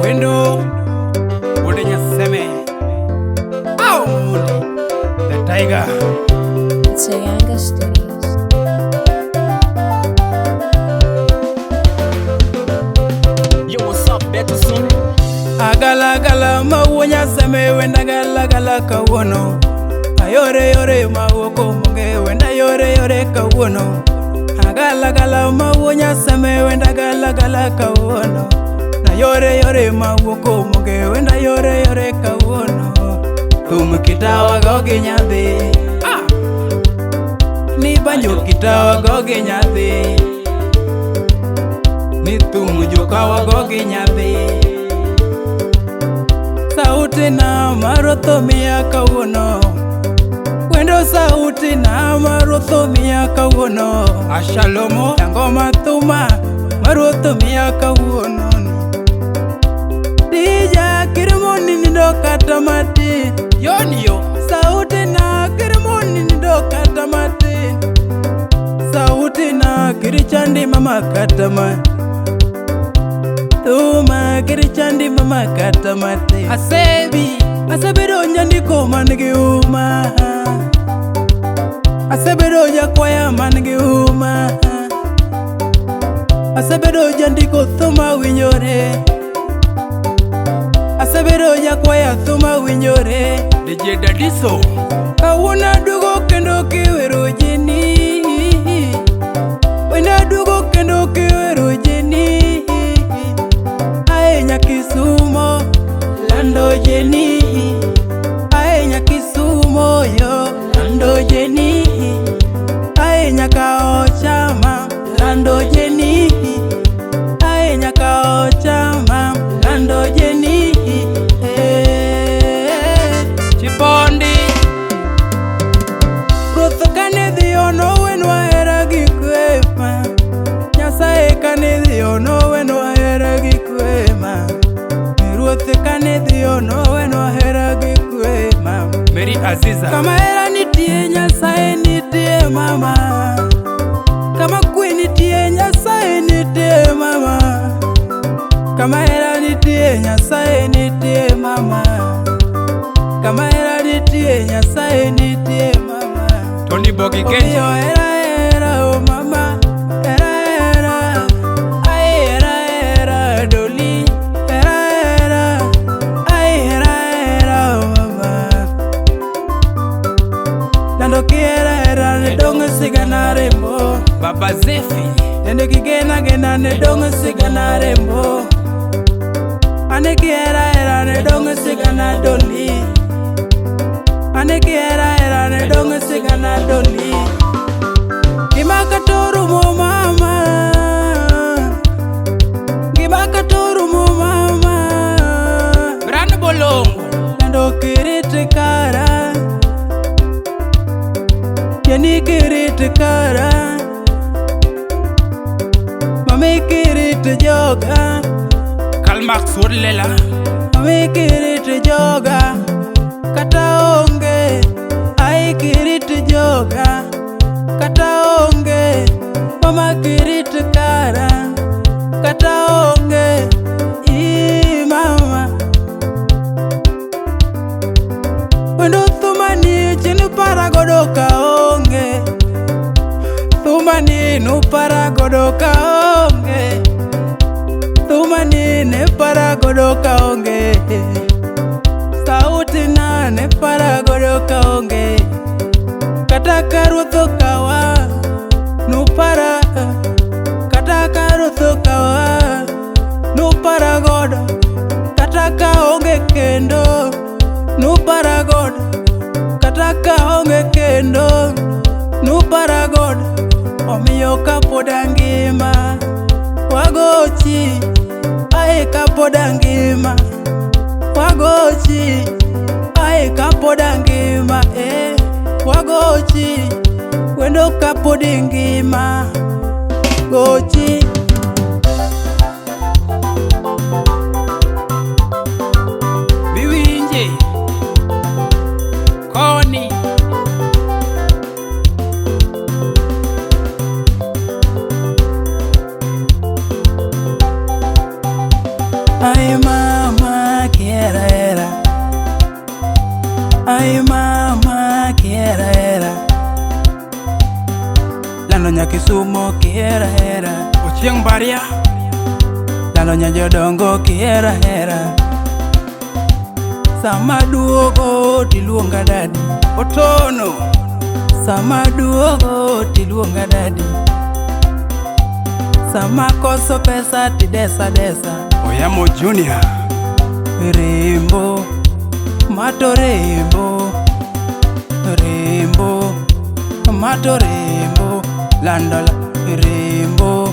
Wendo Wuod Nyaseme Au The Tiger. It's Ayanga Studios. Yo, what's up, Betterson? Agalagala ma wuo Nyaseme wenda galagala kawuono. Ayore yore mawuok omonge wenda yore yore kawuono. Agalagala ma wuo Nyaseme wenda galagala kawuono. Na yore yore mawuok omonge wenda yore yore kawuono. Thum kitawa go gi nyadhi. Ah! Ni banjo kitawa go gi nyadhi. Ni thum jokawa go gi nyadhi. Sauti na marotho miya kawuono. Wendo sauti na marotho miya kawuono. Ashalomo Jangoma thuma marotho miya kawuono. Dija kirmoni nindo kata matin. Yoni yo. Sauti na kirmoni nindo kata matin. Sauti na kirichandi mama kata ma. Thuma kirichandi mama kata matin. Asebi. Asebedo nyandiko man gi uma. Asebedo jakwaya man gi uma. Asebedo jandiko thuma winjore. Asebedo jakwaya thuma winjore. DJ Dadiso. Kawuono aduogo kendo kiwero jeni. Wendo aduogo kendo kiwero jeni. Ae Nyakisumo lando jeni. Ae Nyakisumo yo lando jeni. Ae nyaka Ochama lando jeni. Ae nyaka Ochama lando jeni. Eh. Chipondi. Ruoth kane dhiyo nowenwa hera gi kwe ma. Nyasaye kane dhiyo nowenwa hera gi kwe ma. Ruoth kane dhiyo nowenwa hera gi kwe ma. Mary Aziza. Kama hera nitie Nyasaye nitie mama. Kama kwe nitie Nyasaye nitie mama. Kama hera nitie Nyasaye nitie mama. Kama hera nitie Nyasaye nitie mama. Tony Bogi Kenji. Omiyo hera hera o mama. Hera hera. Ai hera hera doli. Hera hera. Ai hera hera o mama. Lando ki hera hera ne dong' sigana rembo. Baba Zefi. Nende ki gena gena ne dong' sigana rembo. Ane ki hera hera ne dong' sigana doli. Ane ki hera hera ne dong' sigana doli. Gima katorumo mama. Gima katorumo mama. Brand Bolongo. Lando kirit kara. Jeni kirit kara. Mami kirit joga. Karl Marx Wuod Lela. Mami kirit joga. Kata onge. Ai kirit joga. Kata onge. Mama kirit kara. Kata onge. I mama. Wendo thumani chini para godo kaonge. Thumani nupara godo kaonge. Thumani ne para godo kaonge. Sauti na ne para godo kaonge. Kata ka ruoth okawa nupara. Kata ka ruoth okawa nupara godo. Kata ka onge kendo nupara godo. Kata ka onge kendo nupara godo. Omiyo kapod angima wagochi. Ae kapod angima wagochi. Ae kapod angima eh wagochi. Wendo kapod ingima gochi. Biwinje. Koni. Ai mama kiera era. Ai mama kiera era. Lando nya Kisumo kiera era. Ochieng Baria. Lando nya jodongo kiera era. Sama duogo tiluonga dadi. Otono. Sama duogo tiluonga dadi. Sama koso pesa tidesa desa. Oyamo Junior. Rembo, mato rembo. Rembo, mato rembo. Landola rembo,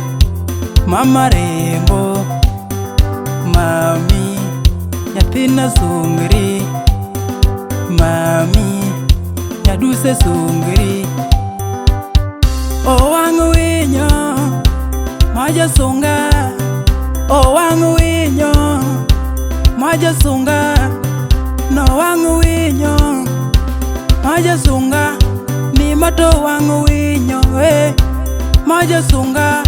mama rembo. Mami, nyathina sungri. Mami, nyaduse sungri. Owang' winyo, majasunga. Owang' winyo, majasunga. Nowang' winyo, majasunga. Ni mato wang' winyo, eh. Majasunga,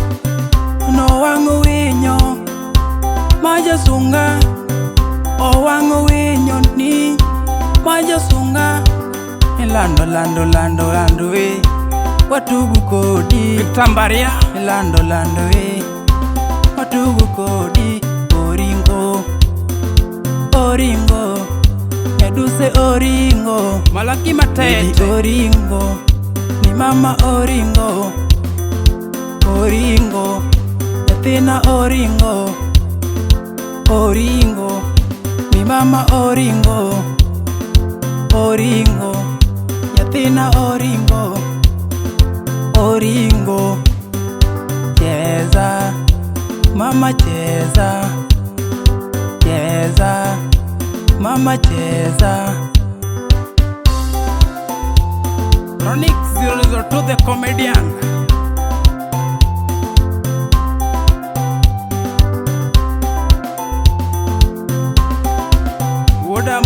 nowang' winyo, majasunga. Owang' winyo ni majasunga. Lando lando lando lando we, watugu kodi. Victor Mbaria. Lando lando we, watugu kodi. Oringo, oringo, nyaduse oringo. Malaki Lady Matete. Oringo, ni mama oringo. Oringo, nyathina oringo. Oringo, ni mama oringo. Oringo, nyathina oringo. Oringo, cheza, mama cheza. Cheza, mama cheza. Chronic 002 the comedian. Woda